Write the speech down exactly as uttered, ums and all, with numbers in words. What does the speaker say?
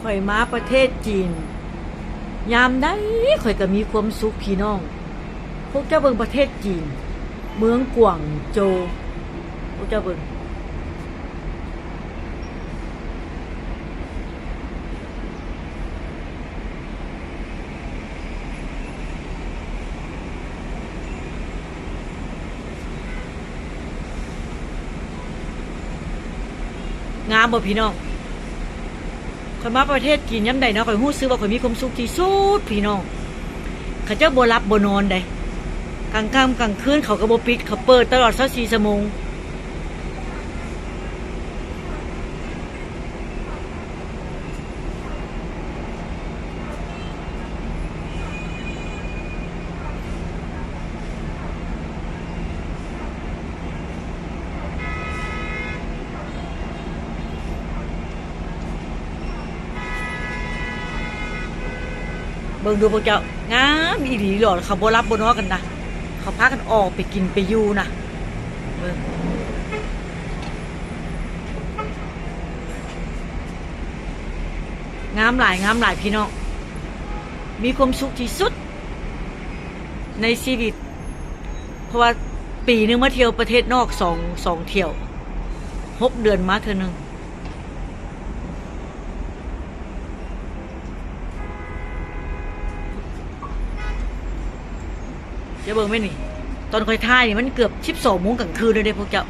ข้อยมาประเทศจีน ยามใดข้อยก็มีความสุขพี่น้อง พวกเจ้าเบิ่งประเทศจีน เมืองกวางโจว พวกเจ้าเบิ่ง งามบ่พี่น้อง ข้อยมาประเทศจีนยามใดเนาะ ข้อยรู้สึกว่าข้อยมีความสุขที่สุดพี่น้อง เขาเจ้าบ่หลับบ่นอนเด้ กลางค่ำกลางคืนเขาก็บ่ปิด เขาเปิดตลอดซาวสี่ชั่วโมง เบิ่งดูพวกเจ้า งามอีหลีหลอด เขาบ่หลับบ่นอนกันนะ เขาพากันออกไปกินไปอยู่นะ เบิ่ง งามหลาย งามหลายพี่น้อง มีความสุขที่สุด ในชีวิต เพราะว่าปีหนึ่งมาเที่ยวประเทศนอกสอง สองเที่ยว หกเดือนมาเทื่อหนึ่ง เจ้าเบิ่งแม่นี่ ตอนข้อยถ่ายนี่มันเกือบสิบสองโมงกลางคืนเลยเด้พวกเจ้า